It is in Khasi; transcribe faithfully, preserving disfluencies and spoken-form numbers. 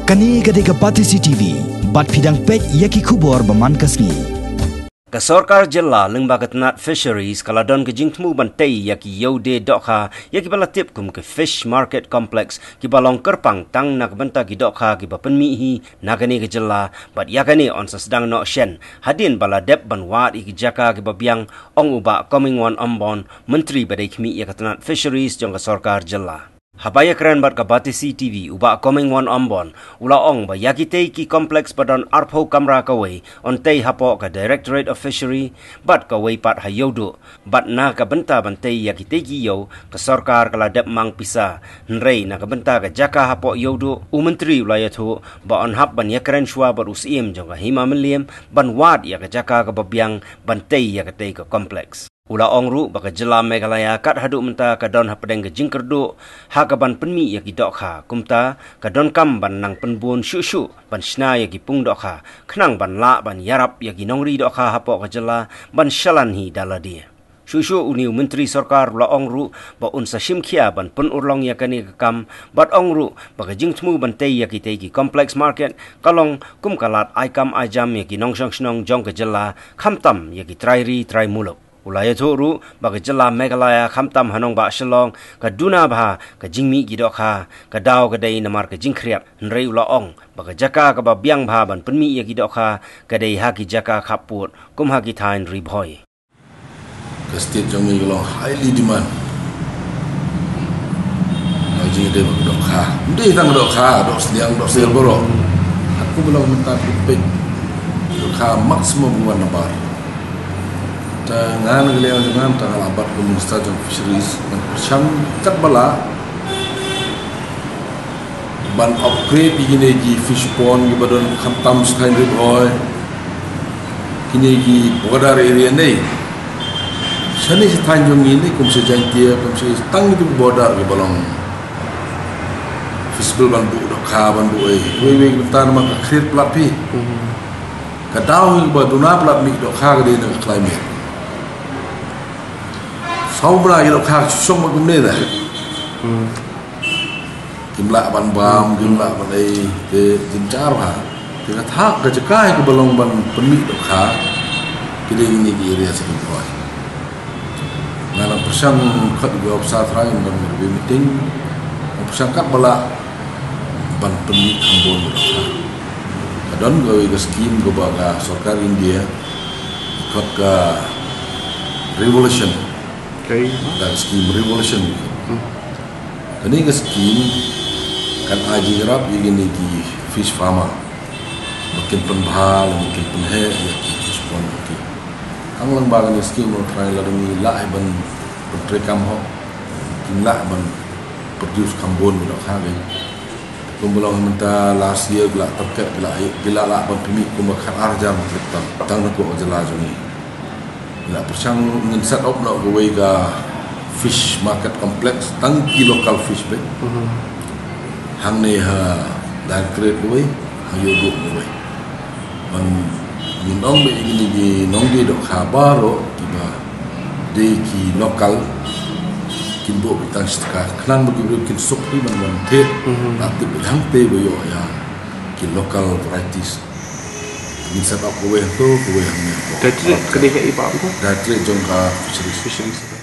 Kane ka dei ka Batesi T V, bad phi dang peit ïa ki khubor ba man ka sngi. Ka sorkar jylla lyngba ka tnat Fisheries ka la don ka jingthmu ban tei ïa ki ïewdieng dohkha ïa kiba la tip kum ka Fish Market Complex kiba long kyrpang tang na ka bynta ki dohkha kiba pynmih hi na kane ka jylla, bad ïa kane yn sa sdang noh shen hadien ba la dep ban wad ïa ki jaka kiba biang, ong u Bah Comingone Ymbon, Myntri ba dei khmih ïa ka tnat Fisheries jong ka sorkar jylla. Haba ïakren bad ka Batesi T V, u Bah Comingone Ymbon u la ong ba ïa kitei ki complex ba don arphew kamra kawei yn tei hapoh ka Directorate of Fishery bad kawei pat ha Ïewduh, bad na ka bynta ban tei ïa kitei ki ïew ka sorkar ka la dep mang pisa. Hynrei na ka bynta ka jaka hapoh Ïewduh, u Myntri u la ïathuh ba yn hap ban ïakren shuwa bad u Syiem jong ka Hima Mylliem ban wad ïa ka jaka kaba biang ban tei ïa katei ka complex. U la ong ruh ba ka jylla Meghalaya kat haduh mynta ka don hapdeng ka jingkyrduh ha kaban pynmih ïa ki dohkha, kumta ka donkam ban nang pynbun shuh shuh ban shna ïa ki pung dohkha khnang ban lah ban ïarap ïa ki nongri dohkha hapoh ka jylla ban shalan hi da lade. Shuh shuh une u Myntri Sorkar u la ong ruh ba un sa shim khia ban pynurlong ïa kane ka kam, bad ong ruh ba ka jingthmu ban tei ïa kitei ki complex market ka long kum ka lad ai kam ai jam ïa ki nongshong shnong jong ka jylla, khamtam ïa ki trai ri trai muluk. U la ïathuh ruh ba ka jylla Meghalaya khamtam ha nongbah Shillong ka duna bha ka jingmih ki dohkha, ka daw ka dei namar ka jingkhriat. Hynrei u la ong ba ka jaka kaba biang bha ban pynmih ïa ki dohkha ka dei ha ki jaka khappud kum ha ki thaiñ Ri Bhoi. Ka state jong ngi ka long highly demand. Nang jingdei bad dohkha. Ym dei tang dohkha, dohsniang, dohsniang baroh. Hato ba long mynta phi peit dohkha maximum one number. Te nga na ka liang jong nga, te nga la bat kum Minister jong Fisheries, ngan pyrshang katba lah ban upgrade ïa kine ki fish pond kiba don khamtam sha thaiñ Ri Bhoi, kine ki border area ne. Shane sha thaiñ jong ngi ne, kum sha Jaintia, kum sha tang ki border kiba long feasible ban buh dohkha, ban buh ei. Wei wei ki bynta namar ka khriat palat phi. Ka daw hi ba duna palat mih dohkha ka dei na ka climate. Saw bra ki dohkha ka shu shong bad kumne da. Kim lah ban bam, kim lah ban ei, te jynjar ha. Te ka thah ka jaka hi kaba long ban pynmih dohkha ki dei kine ki area sha Ri Bhoi. Nga nang pyrshang khot ïa ki officer trai ban don ka review meeting. Nang pyrshang katba lah ban pynmih kham bun dohkha. Ka don kawei ka scheme kaba ka sorkar India khot ka Revolution. Ka scheme Revolution. Kane ka scheme kan ai jingïarap ïa kine ki fish farmer ba kin pynbha lane kin pynheh ïa ki fish pond ki. Tang lyngba kane ka scheme ngi trai lada ngi lah ban pyntreikam hok, kin lah ban produce kham bun ki dohkha ki. Kumba long mynta last year ki la target, ki la, ki la lah ban pynmih kumba khatar hajar metric ton tang na ka jylla jong ngi. Ngi la pyrshang ngin set up noh kawei ka fish market complex tang ki local fish beit. Hangne ha Directorate kawei, ha Ïewduh kawei. Ban ngin ong ba ïa kine ki nongdie dohkha baroh kiba dei ki local kin buh beit tang shi tyngka khnang ba ki briew kin suk hi ban wan thied. La tip beit hangtei ba ïoh ïa ki local varieties. Ngin set up kawei hangto, kawei hangne hangto. Directorate ka dei ka i ba hangto? Directorate jong ka Fisheries. Fisheries.